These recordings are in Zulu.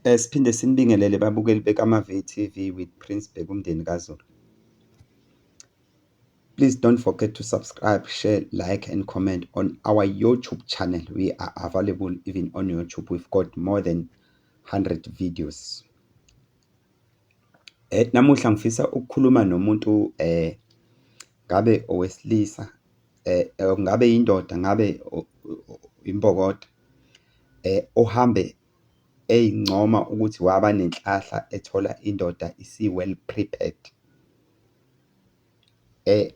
Siphinde sinibingelele babukeli bekaMavi TV with Prince Bhekumndeni kaZulu. Please don't forget to subscribe, share, like and comment on our YouTube channel. We are available even on YouTube. We've got more than 100 videos. Namuhla ngifisa ukukhuluma nomuntu, ngabe owesilisa, ngabe indoda, ngabe imbokodo, ohambe eyincoma ukuthi waba nenhlahla ethola indoda isi-well prepared.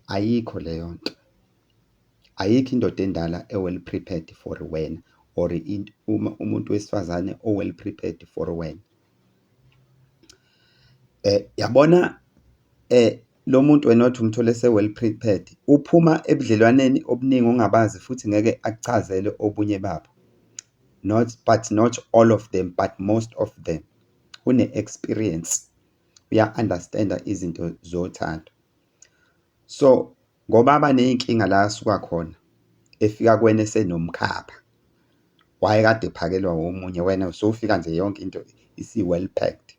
Ayikho leyo nto. Ayikho indoda endala e-well prepared for wena or uma umuntu wesifazane o-well prepared for wena. Yabona, lo muntu wena othi umthole ese-well prepared, uphuma ebudlelwaneni obuningi ongabazi futhi ngeke akuchazele obunye babo. Not but not all of them, but most of them. Une-experience, uya-understand-a izinto zothando. So ngoba aba ney'nkinga la asuka khona, efika kuwena esenomkhaba, wayekade ephakelwa omunye, wena usufika nje yonke into isi-well packed.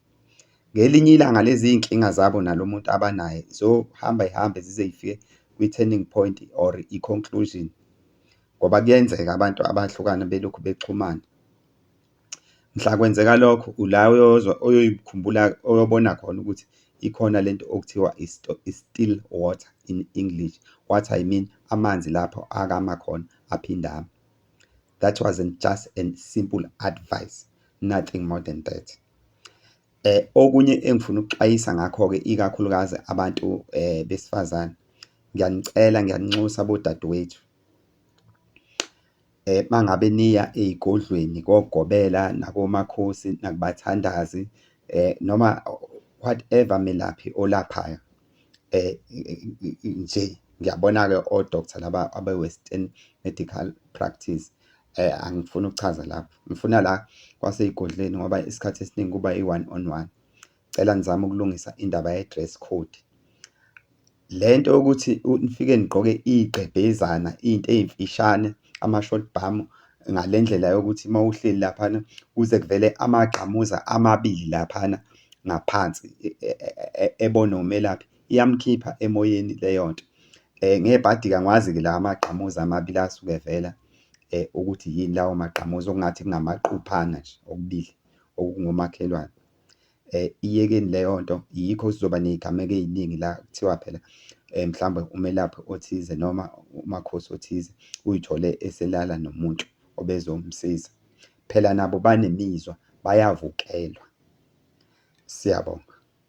Ngelinye ilanga lezi iy'nkinga zabo nalo muntu abanaye zohamba y'hambe zize y'fike kwi-turning point or i-conclusion, ngoba kuyenzeka abantu abahlukana belokhu bexhumana. Mhla kwenzeka lokho, ula oyozwa oyoyikhumbula, oyobona khona ukuthi ikhona lento okuthiwa i-still water in English. What I mean, amanzi lapho akama khona aphinde ame. That wasn't just a simple advice, nothing more than that. Okunye engifuna ukuxwayisa ngakho-ke, ikakhulukazi abantu besifazane, ngiyanicela, ngiyaninxusa bodadewethu, mangabe niya ey'godlweni kogobela nakomakhosi nakubathandazi, noma whatever melaphi olaphayo, nje ngiyabona-ke o-doctor laba abe-Western medical practice, angifuni ukuchaza lapho, ngifuna la kwasey'godlweni ngoba isikhathi esiningi kuba i-one on one. Cela nizame ukulungisa indaba ye-dress code. Le nto yokuthi nifike nigqoke iy'gqebhezana, iy'nto ey'mfishane, ama-short bum, ngale ndlela yokuthi uma uhleli laphana kuze kuvele amagqamuza amabili laphana ngaphansi ebonwe umelaphi, iyamkhipha emoyeni leyo nto. Ngebhadi-ke angiwazi-ke la amagqamuza amabili asuke evela ukuthi yini lawo magqamuza, okungathi kungamaqhuphana nje okubili okungomakhelwane. Iyekeni leyo nto, yikho sizoba ney'gameko ey'ningi la kuthiwa phela mhlawumbe umelaphi othize noma umakhosi othize uy'thole eselala nomuntu obezomsiza. Phela nabo banemizwa, bayavukelwa. Siyabonga.